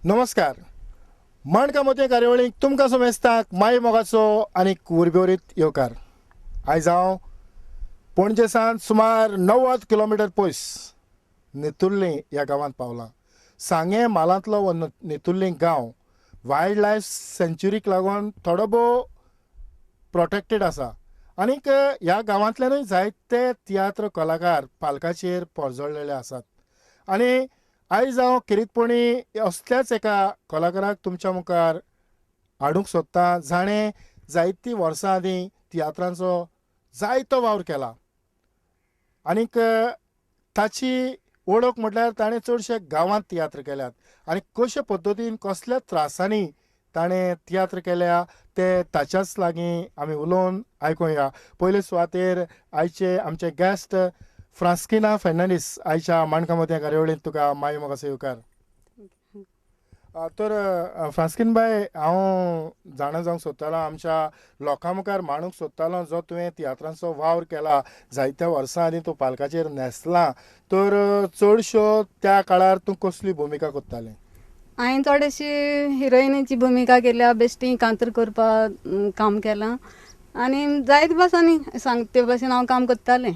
नमस्कार, माणकामोतये कार्यावळीक तुमकां समेस्तांक माय मोगाचो आनी उर्बेवरीत येवकार. आयज हांव पणजे सावन सुमार 90 किलोमिटर पयस नेतुर्ले ह्या गांवांत पावलां. सांगें म्हालांतलो हो नेतुर्ले गांव वायल्ड लायफ सँच्युरीक लागून थोडो भोव प्रोटेक्टेड आसा आनीक ह्या गांवांतल्यानूय जायते तियात्र कलाकार पालकाचेर परजळ्ळेले आसात. आनी आयज हांव खेरीतपणी असल्याच एका कलाकाराक तुमच्या मुखार हाडूंक सोदतां जाणें जायतीं वर्सां आदीं तियात्रांचो जायतो वावर केला आनीक ताची वळख म्हटल्यार ताणें चडशे गांवांत तियात्र केल्यात आनी कशे पद्दतीन कसल्या त्रासांनी ताणें तियात्र केल्या ते ताच्याच लागीं आमी उलोवन आयकुया. पयले सुवातेर आयचे आमचे गेस्ट फ्रांस्किना फर्नांडीस, आयच्या माणकामोतया कार्यावळींत तुका माय मोगाचो येवकार. तर फ्रांस्किन बाय, हांव जाणा जावंक सोदतालो, आमच्या लोकां मुखार मांडूंक सोदतालो जो तुवें तियात्रांचो वावर केला, जायत्या वर्सां आदीं तूं पालकाचेर न्हेसलां, तर चडश्यो त्या काळार तूं कसली भुमिका करतालें? हांवें चडशी हिरोइनीची भुमिका केल्या, बेश्टी कांतर करपाक काम केलां आनी जायते भासांनी सांगते भाशेन हांव काम करतालें.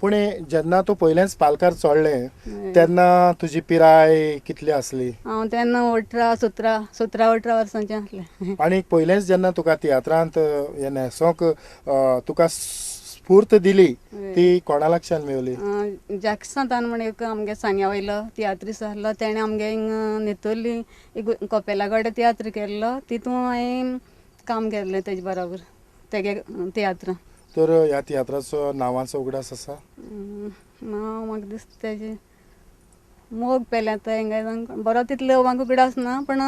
पूण जेन्ना तूं पयलेंच पालकार चडलें तेन्ना तुजी पिराय कितली आसली? हांव तेन्ना 17-18 वर्सांचें आसलें. आनी पयलेंच जेन्ना तुका तियात्रांत हें न्हेसोंक तुका स्फूर्त दिली ती कोणा लागच्यान मेवली? जॅक्सनान म्हण एक आमगे सांग्या वयलो तियात्रीस आसलो, तेणें आमगे हिंगा नेतुर्ली एक कपेला कडेन तियात्र केल्लो, तितून हांवें काम केल्लें तेजे बरोबर तेगे तियात्रां. तर ह्या तियात्राचो नांवाचो उगडास आसा? नांव म्हाका दिसता तेजें मोग पेल्याता हिंगा, बरो तितलो म्हाका उगडास ना, पूण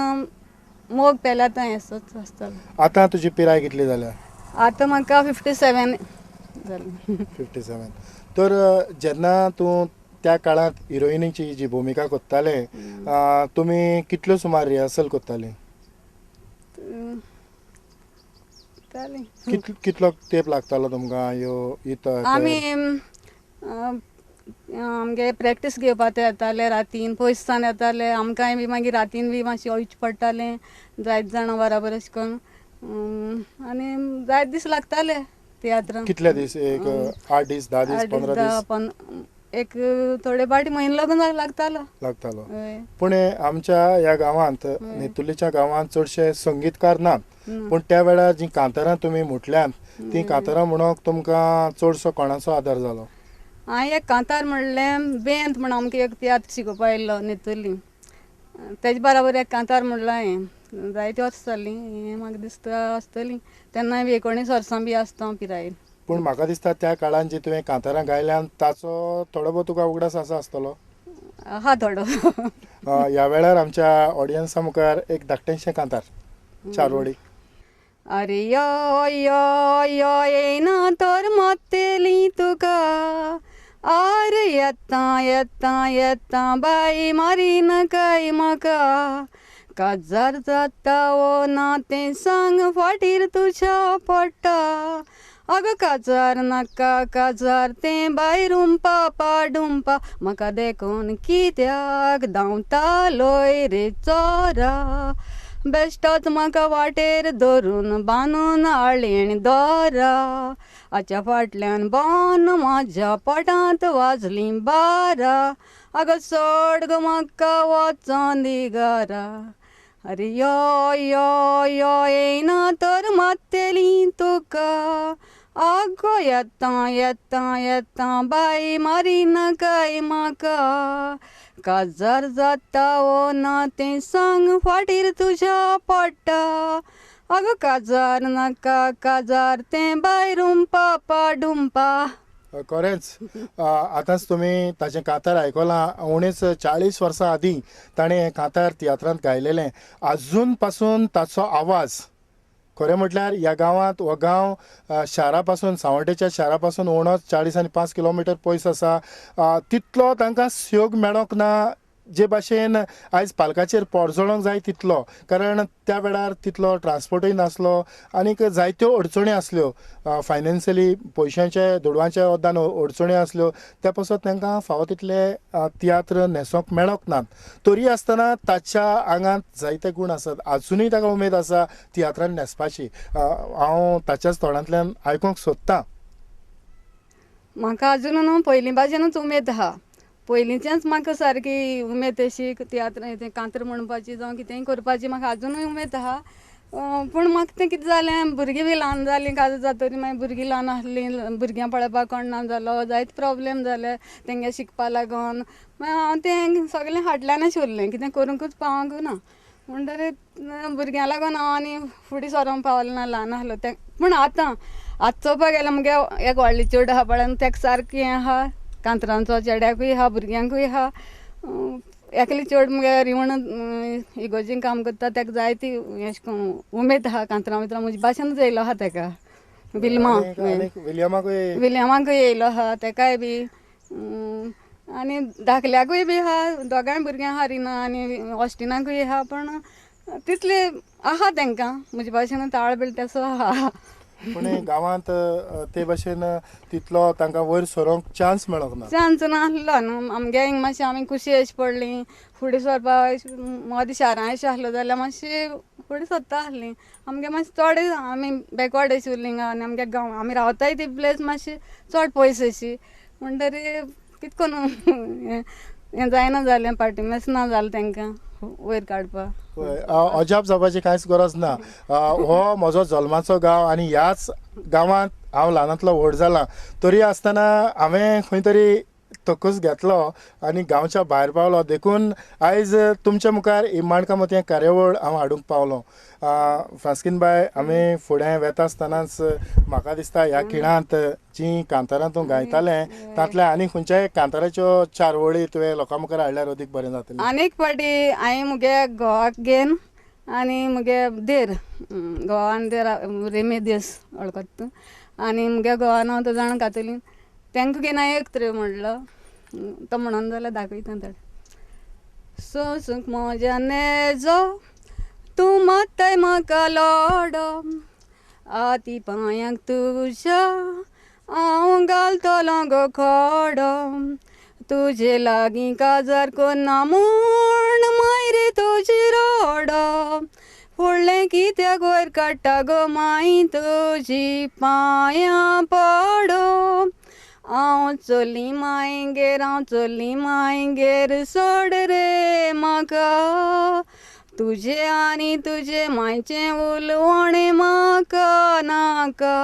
मोग पेल्याता हेंच आसतलो. आतां तुजी पिराय कितली जाल्या? आतां म्हाका 57 जाली. 57. तर जेन्ना तूं त्या काळांत हिरोइनीची जी भुमिका करतालें, तुमी कितल्यो सुमार रिहर्सल करतालीं? कितलो तेप लागतालो तुमकां ह्यो? आमी आमगे प्रॅक्टीस घेवपाक येताले रातीन, पयसान येताले, आमकांय बी मागीर रातीन बी मातशें वयचें पडटालें जायते जाणां बराबर अशें करून, आनी जायते दीस लागताले तियात्रांक. कितले दीस? एक 8 दीस, 10 दीस, 15 दीस? एक थोडे फावटी म्हयनो लागून लागतालो. लागतालो. पूण आमच्या ह्या गांवांत नेतुर्लेच्या गांवांत चडशे संगीतकार नात, पूण त्या वेळार जी कांतारां तुमी म्हटल्यांत ती कांतारां म्हणूंक तुमकां चडसो कोणाचो आदार जालो? हांवें एक कांतार म्हणलें बेंत म्हण आमकां एक तियात्र शिकोवपा आयिल्लो नेतुर्ली, तेजे बराबर एक कांतार म्हणलां हांवें. जायते वर्सां जालीं, हें म्हाका दिसता आसतलीं तेन्ना बी 19 वर्सां बी आसता हांव पिरायेर. पूण म्हाका दिसता त्या काळान जी तुवें कांतारां गायल्यान ताचो थोडो भोव तुका उगडास आसा आसतलो? आहा थोडो. ह्या वेळार आमच्या ऑडियन्सा मुखार एक धाकटेंशें कांतार, 4 वळी. अरे यो यो यो येयना तर मात्तेली तुका, आरे येता येता येता बाई मारी नाकाय म्हाका, काजार जाता वो ना तें सांग फाटीर तुज्या पडटा, आगो काजार नाका काजार तें बाय रुमपा पाडुंपा, म्हाका देखून कित्याक धांवतालोय रे चोरा, बेश्टोच म्हाका वाटेर धरून बांदून हाडलें दोरा, हाच्या फाटल्यान बोन म्हाज्या पोटांत वाजलीं 12, आगो सोड गो म्हाका वचोन दी घरा, अरे यो यो यो येयना तर मात्तेली तुका, आगो येता येता येता बाई मारी नाकाय म्हाका, काजार जाता वो ना तें सांग फाटीर तुज्या पडटा, आगो काजार नाका काजार तें बाय रुमपा पाडुंपा. खरेंच आतांच तुमी ताचें कांतार आयकलां. उणेच 40 वर्सां आदीं ताणें हें कांतार तियात्रांत गायलेलें. आजून पासून ताचो आवाज खरें म्हटल्यार ह्या गांवांत, हो गांव शारा पासून, सांवड्डेच्या शारा पासून उणोच 40 आनी 5 किलोमिटर पयस आसा, तितलो तांकां सहयोग मेळोंक ना जे भाशेन आयज पालकाचेर पोरजोळोंक जाय तितलो, कारण त्या वेळार तितलो ट्रान्सपोर्टूय नासलो आनीक जायत्यो अडचण्यो आसल्यो, फायनान्शियली पयशांचे दुडवांच्या वद्दान अडचण्यो आसल्यो, त्या पासत तांकां फावो तितले तियात्र न्हेसोंक मेळोंक नात. तरी आसतना ताच्या आंगांत जायते गूण आसात, आजुनूय ताका उमेद आसा तियात्रान न्हेसपाची. हांव ताच्याच तोंडांतल्यान आयकूंक सोदतां. म्हाका अजून न्हू पयलीं भाशेनूच उमेद आहा, पयलींच्याच म्हाका सारकी उमेद अशी तियात्र तें कांतर म्हणपाची जावं कितेंय करपाची म्हाका आजुनूय उमेद आहा. पूण म्हाका तें कितें जालें, भुरगीं बी ल्हान जालीं, काजार जातकीर मागीर भुरगीं ल्हान आसलीं, भुरग्यां पळोवपाक कोण ना जालो, जायते प्रोब्लेम जाले तेंगे शिकपा लागून. मागीर हांव तें सगळें फाटल्यानच उरलें, कितें करूंकच पावूंक ना. म्हणटकीर भुरग्यां लागून हांव आनी फुडें सरोंक पावलें ना, ल्हान आसलो तें. पूण आतां आतां चोवपाक गेल्यार मुगे एक व्हडलें चेडूं आहा पळय, तेका सारकें हें आहा, कांतरांचो चेड्याकूय आहा, भुरग्यांकूय आहा. एकलें चेडूं मुगे रिवण इगोर्जीन काम करता, तेका जायती अशें करून उमेद आहा कांतरां बितरां, म्हजे भाशेनूच येयलो आहा तेका. विल्मा विलियमाकूय येयलो आहा तेकाय बी, आनी धाकल्याकूय बी आहा, दोगांय भुरग्यां आहा रिना आनी ऑस्टिनाकूय आहा. पूण तितले आहा तेंकां म्हजे भाशेन ताळ बीळ तसो आहा. पूण गांवांत ते भाशेन तितलो तांकां वयर सरोंक चान्स मेळोंक ना, चान्स नासलो न्हू आमगे हिंगा. मातशें आमी कुशी अशी पडली, फुडें सरपा मदीं शारां अशें आसलो जाल्यार मातशें फुडें सरता आसलीं. आमगे मातशें चड आमी बॅकवर्ड अशी उरलीं हिंगा, आनी आमगे गांव आमी रावताय ती प्लेस मातशी चड पयस अशी, म्हणटरी कितें करून हें जायना जालें, पार्टिमेस ना जालें तांकां वयर काडपाक. अजाप जावपाची कांयच गरज ना. हो म्हजो जल्माचो गांव आनी ह्याच गांवांत हांव ल्हानांतलो व्हड जाला, तरी आसतना हांवें खंय तरी तकूच घेतलो आनी गांवच्या भायर पावलो, देखून आयज तुमच्या मुखार ही माणकां मोतयां कार्यावळ हांव हाडूंक पावलो. फ्रांस्कीन बाय, आमी फुडें वेता आसतनाच म्हाका दिसता ह्या खिणांत जीं कांतारां तूं गायतालें तांतल्या आनी खंयच्याय कांताराच्यो चार वळी तुवें लोकां मुखार हाडल्यार अदीक बरें जातलें. आनीक फावटी हांवें मुगे घोवाक घेवन आनी मुगे देर, घोवान देर रेमेदीस वळखता तूं, आनी मुगे घोवान हांव तो जाण कातोलीन, तांकां घेवन हांवें एक तरी म्हणलो, तो म्हणून जाल्यार दाखयता तेणें. सोसूंक म्हज्या नेजो तूं मात्ताय म्हाका लोडो, आती पांयांक तुज्या हांव घालतलो गो खोडो, तुजे लागीं काजार कोन्ना म्हूण मायरे तुजी रोडो, फुडलें कित्याक वयर काडटा गो माई तुजी पांयां पडो, हांव चली मांयगेर, हांव चली मांयगेर सोड रे म्हाका, तुजे आनी तुजे मांयचें उलोवणें म्हाका नाका,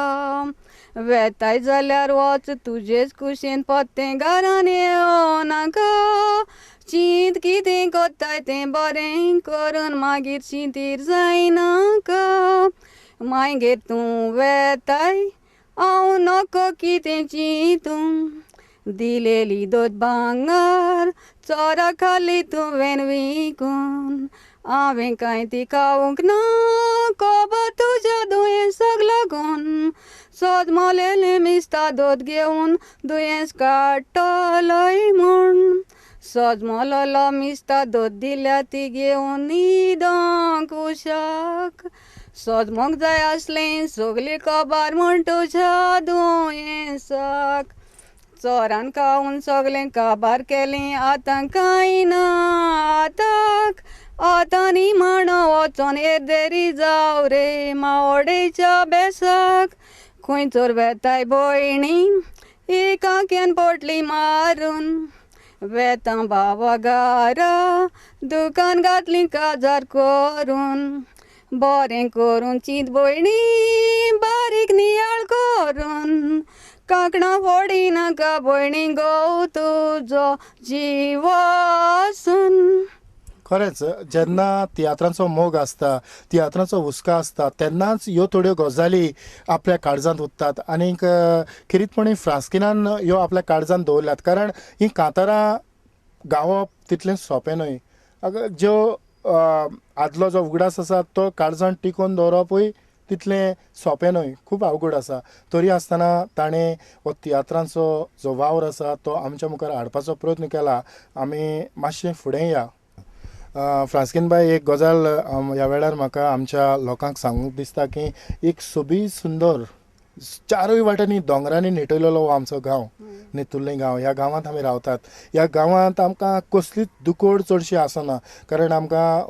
वेताय जाल्यार वच तुजेच कुशीन पोत्तें घरान येवं नाका, चींत कितें कोत्ताय तें बरें करून मागीर चिंतीर जायनाका, मागीर तूं वेताय हांव नको कितें चिंतूं, दिलेली दोत भांगर चोरा खाली तुवें विकून, हांवें कांय ती खावंक ना खबर तुज्या दुयेंसाक लागून, सोद मोलेलें मिस्ता दोत घेवन दुयेंस काडटलोय म्हूण, सोद मोलोलो मिस्ता दोत दिल्या ती घेवन न्हिदोंक उशाक, सोदमोंक जाय आसलें सगली खबर म्हूण तुज्या दुयेंसाक, चोरान खावन सगलें काबार केलें आतां कांय ना आताक, आतां न्ही म्हण वचोन येदेरी जावं रे मावोडेच्या बेसाक, खंय चोर वेताय भयणी एकाक्यान पोटली मारून, वेतां बाबा घरा दुकान घातली काजार करून, बरें करून चींत भयणी बारीक नियाळ करून, कांकणां फोडी नाका भयणी गो तुजो जीव आसून. खरेंच जेन्ना तियात्रांचो मोग आसता, तियात्रांचो हुस्को आसता, तेन्नाच ह्यो थोड्यो गजाली आपल्या काळजांत उरतात आनीक खेरीतपणी फ्रांस्किनान ह्यो आपल्या काळजांत दवरल्यात, कारण हीं कांतारां गावप तितलें सोंपें न्हय. ज्यो आदलो जो उगडास आसा तो काळजांत टिकोवन दवरपूय तितलें सोंपें न्हय, खूब अवघड आसा. तरी आसतना ताणें हो तियात्रांचो जो वावर आसा तो आमच्या मुखार हाडपाचो प्रयत्न केला. आमी मातशें फुडें या. फ्रांस्कीन बाय, एक गजाल ह्या वेळार म्हाका आमच्या लोकांक सांगूंक दिसता की एक सोबीत सुंदर चारूय वाटांनी दोंगरांनी नेटयलेलो हो आमचो गांव, नेतुर्ले गांव. ह्या गांवांत आमी रावतात. ह्या गांवांत आमकां कसलीच दुकोड चडशी आसना, कारण आमकां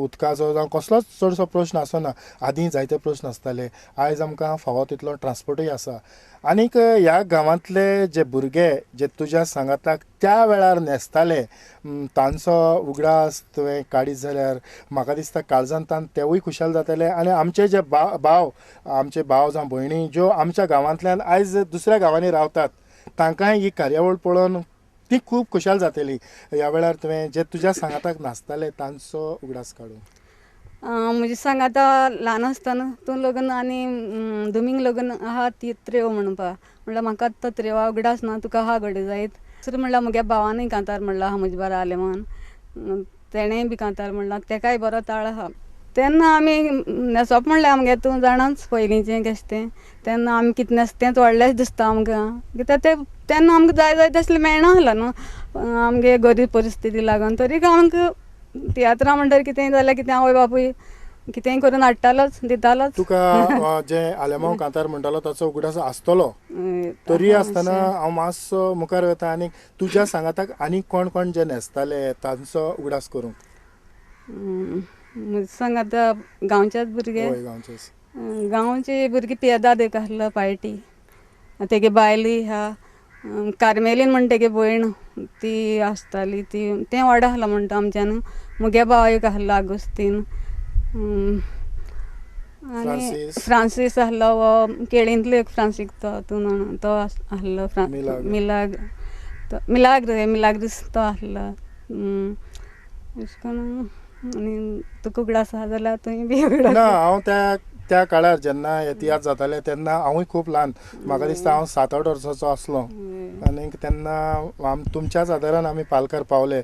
उदकाचो जावं कसलोच चडसो प्रश्न आसना. आदीं जायते प्रश्न आसताले, आयज आमकां फावो तितलो ट्रान्सपोर्टूय आसा. आनीक ह्या गांवांतले जे भुरगे जे तुज्या सांगाताक त्या वेळार न्हेसताले तांचो उगडास तुवें काडीत जाल्यार म्हाका दिसता काळजांत तेवूय खुशाल जातले. आनी आमचे जे भाव, आमचे भाव जावं भयणी ज्यो आमच्या गांवांतल्यान आयज दुसऱ्या गांवांनी रावतात तांकांय ही कार्यावळ पळोवन ती खूब खुशाल जातली. ह्या वेळार तुवें जे तुज्या सांगाताक नाचताले तांचो उगडास काडून. म्हजे सांगाता ल्हान आसतना तूं लग्न आनी दुमींग लग्न आहा ती त्रेव म्हणपा म्हणल्यार म्हाका तो त्रेवा उगडास ना, तुका आहा घडये जायत. दुसरें म्हणल्यार म्हगे भावानूय कांतार म्हणलां आहा म्हजे बारा आलेमान, तेणेंय बी कांतार म्हणलां, तेकाय बरो ताळ आहा. तेन्ना आमी न्हेसप म्हणल्यार आमगे तूं जाणाच पयलींचें कशें तें, तेन्ना आमी कितें न्हेसता तेंच व्हडलेंच दिसता आमकां, कित्याक तें तेन्ना आमकां जाय जाय तसलें मेळना आसलें न्हू आमगे गरीब परिस्थिती लागून. तरी आमकां तियात्रां म्हणटकीर कितेंय जाल्यार कितें आवय बापूय कितेंय करून हाडटालोच, दितालोच. तुका जे आलेमांव कांतार म्हणटालो ताचो उगडास आसतलो, तरी आसतना हांव मातसो मुखार वता आनी तुज्या सांगाताक आनी कोण कोण जे न्हेसताले तांचो उगडास करूंक. म्हज्या सांगाता गांवचेच भुरगे, गांवचे भुरगे पियेदाद एक आसलो पार्टी, तेगे बायलूय आहा, कार्मेलीन म्हण तेगे भयण ती आसताली, ती तें व्हड आसलो म्हणटा आमच्यान. म्हगे भाव एक आसलो आगोस्तीन, आनी फ्रांसीस आसलो, हो केळींतलो एक फ्रांसीक तो तूं तो आसलो, मिलाग्र मिलाग्र मिलाग्रीस तो आसलो. अशें करून आनी तुका उगडास आसा जाल्यार तुवें बी उगडास. ना, हांव त्या त्या काळार जेन्ना हे तियात्र जाताले तेन्ना हांवूय खूब ल्हान, म्हाका दिसता हांव 7-8 वर्सांचो आसलो आनी तेन्ना तुमच्याच आदारान आमी पालकार पावले.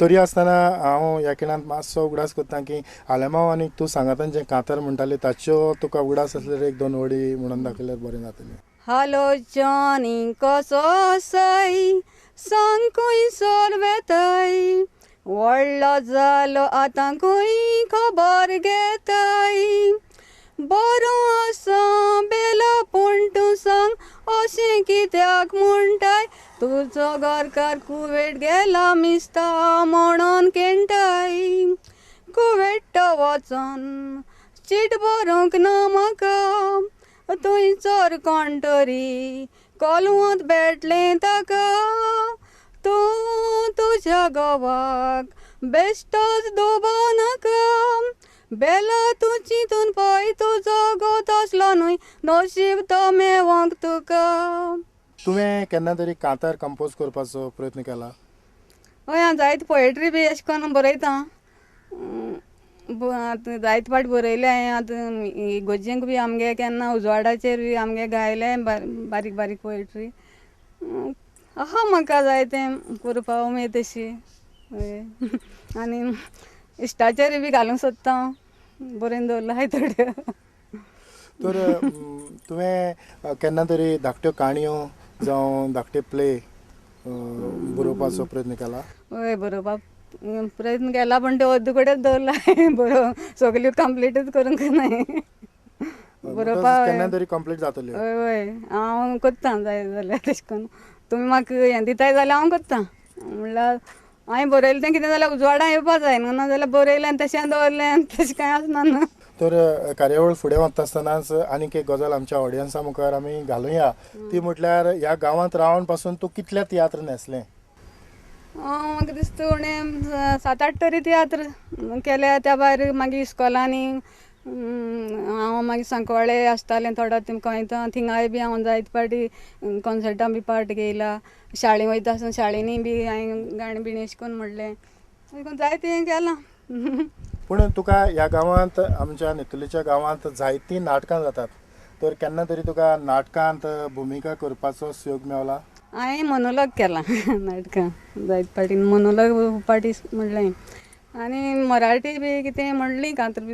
तरी आसतना हांव ह्या खिणांत मातसो उगडास करता की आलेमांव आनी तूं सांगातान जें कांतार म्हणटाली ताच्यो तुका उगडास आसल्यार एक दोन वडी म्हणून दाखयल्यार बरें जातलें. हालो जॉनी कसो आसाय, सांग खंयसर वेताय, व्हडलो जालो आतां खंय खबर घेताय, बरो आसा बेलो पूण तूं सांग अशें कित्याक म्हणटाय, तुजो घरकार कुवेट गेला मिस्ता म्हणून केंटाय, कुवेट तो वचोन चीट बरोवंक ना म्हाका, थंयसर कोण तरी कोलवांत भेटलें ताका, तूं तुज्या घोवाक बेश्टोच दुबाव नाका, बेला तूं चिंतून पळय तुजो घोव तसलो न्हय, नशीब तो मेवोंक तुका. तुवें केन्ना तरी कांतार कंपोज करपाचो प्रयत्न केला? हय, हांव जायते पोएट्री बी अशें करून बरयता, आतां जायते फावट बरयलें हांवें. आतां इगर्जेक बी आमगे केन्ना उजवाडाचेर बी आमगे गायलें बारीक बारीक पोएट्री आहा म्हाका जाय तें करपा उमेद तशी. हय, आनी इश्टाचेर बी घालूंक सोदता, बरोवन दवरला हांवें थोड्यो. तर तुवें केन्ना तरी धाकट्यो काणयो जावं धाकटे प्ले बरोवपाचो प्रयत्न केला? हय, बरोवपाक प्रयत्न केला, पूण त्यो अर्द कडेच दवरला, बरोवन सगल्यो कंप्लीटच करूंक ना. बरोवपाक केन्ना तरी कंप्लीट जातल्यो? हय हय, हांव करता जाय जाल्यार तशें करून. तुमी म्हाका हें दिताय जाल्यार हांव करता, म्हणल्यार हांवें बरयलें तें कितें जाल्यार उजवाडा येवपा जाय न्हू, ना जाल्यार बरयलें आनी तशें दवरलें तशें कांय आसना न्हू. तर कार्यावळ फुडें वता आसतनाच आनीक एक गजाल आमच्या ऑडियन्सा मुखार आमी घालुया, ती म्हटल्यार ह्या गांवांत रावन पासून तूं कितले तियात्र न्हेसलें? म्हाका दिसता उणें 7-8 तरी तियात्र केल्या. त्या भायर मागीर इस्कोलांनी हांव मागीर सांकवाळे आसतालें थोडो तेंप थिंगाय बी हांव जायते फावटी कॉन्सर्टां बी पार्ट घेयला. शाळें वयता आसतना शाळेंनी बी हांवें गाणें बिणें अशें करून म्हणलें, जायतें केलां. पूण तुका ह्या गांवांत, आमच्या नेतुर्लेच्या गांवांत जायतीं नाटकां जातात, तर केन्ना तरी तुका नाटकांत भुमिका करपाचो सुयोग मेवला? हांवें मोनोलॉग केला नाटकां जायते फावटी, मोनोलॉग पार्टी म्हणलें आनी मराठी बी कितें म्हणली कांतर बी